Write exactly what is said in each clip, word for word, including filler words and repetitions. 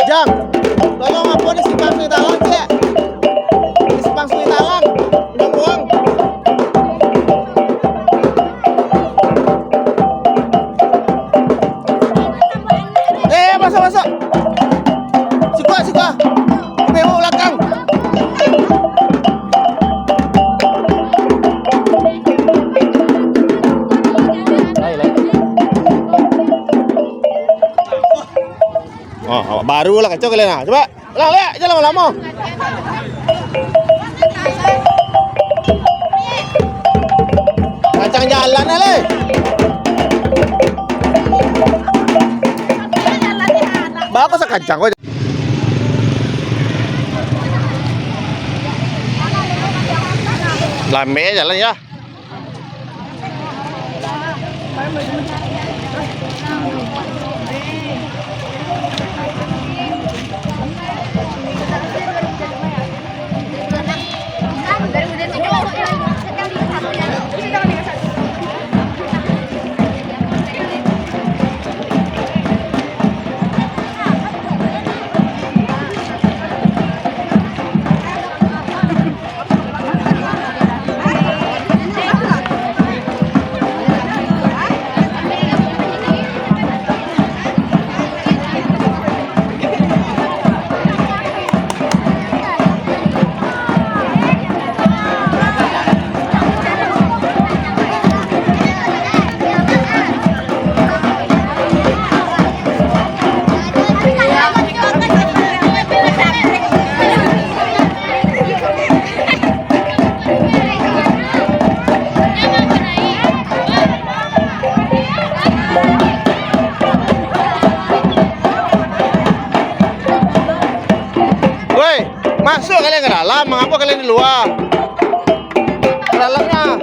Jang, tolong apo di simpang Sungai Talang, cek? Di simpang Sungai Talang, udah buang. Eh, masuk, masuk. Siko, siko. Belok balakang. Oh, awak baru lah kacau kalian nah. Coba. Lah, lek, jangan lamo-lamo. Kancang jalan lah, leh. Bagus kancang kok. Lambek jalan ya. Woi, masuk kalian ke dalam, mengapa kalian di luar? Ke dalamnya.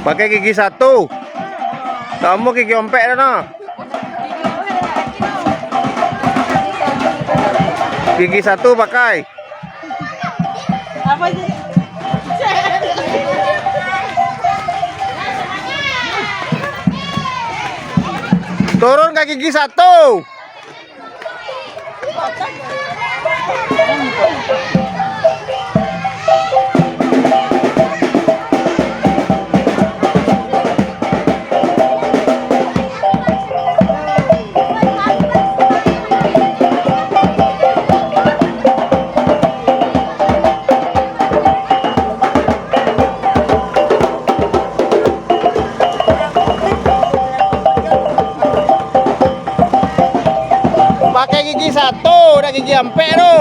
Pakai gigi satu. Kamu gigi ompek dah, nah. Gigi satu pakai. Turun ka gigi satu. Pakai gigi satu, dak gigi ampek tu.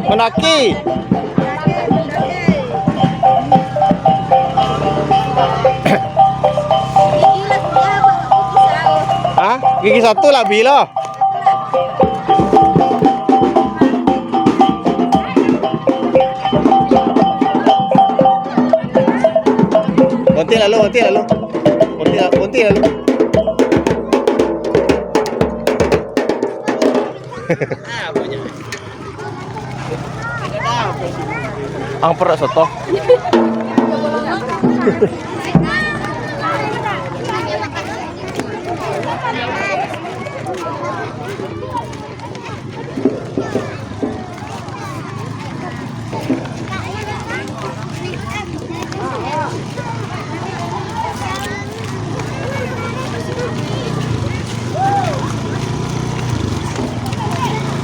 Mandaki. Hah? Gigi satu lah, bi lah. Bonti lalu, bonti lalu. Bonti, bonti lalu. Ang perak soto.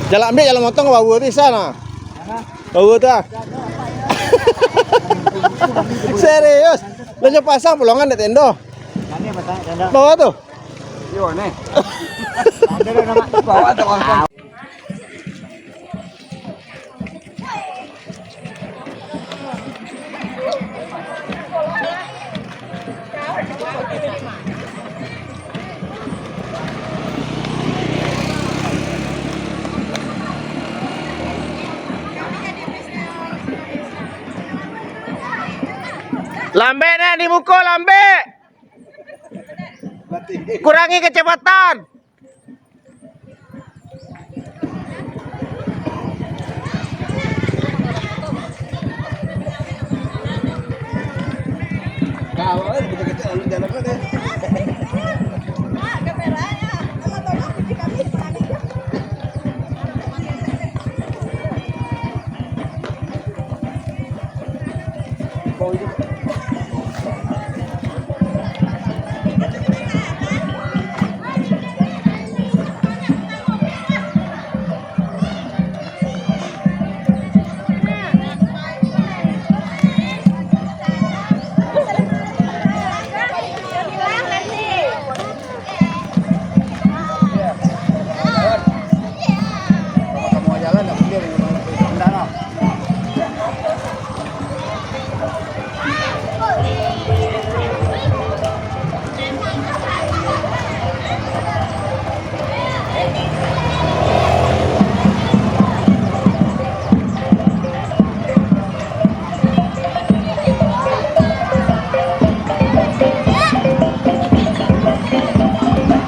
Jalan ambiak jalan motong ka bawah tu, Isan, ah. Bawah tu, ah. Serius. Lo nyo pasang pulongan dek tendo. Bawah tu. Yo, ni. Ada nama bawah tu, Bang. Lambek nak di muko, lambek. Kurangi kecepatan.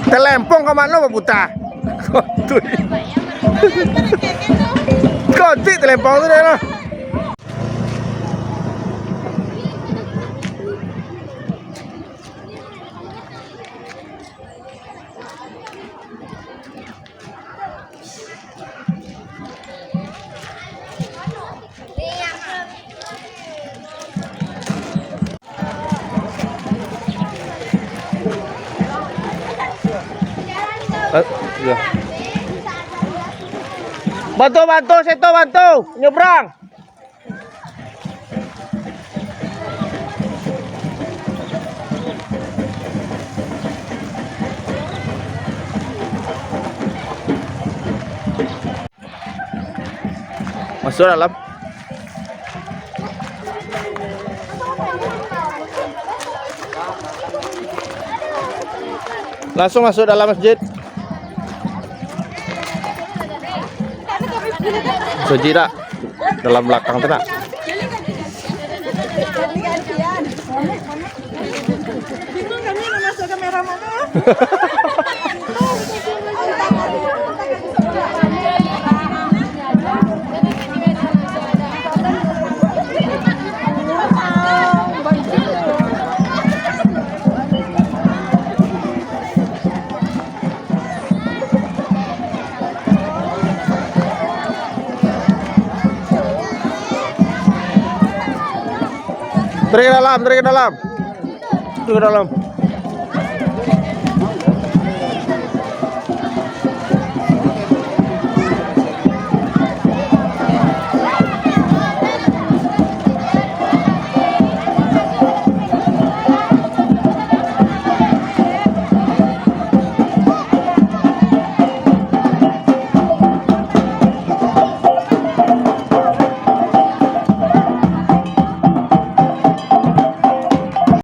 Telempong ka mano baputa? Kotik. Kotik telempong tu dah lah. Eh, iya. Bantu, bantu, situ bantu, nyebrang. Masuk dalam. Langsung masuk dalam masjid. Masjid dak? Dalam belakang tu nak. Tarik ke dalam, tarik ke dalam. Tarik ke dalam.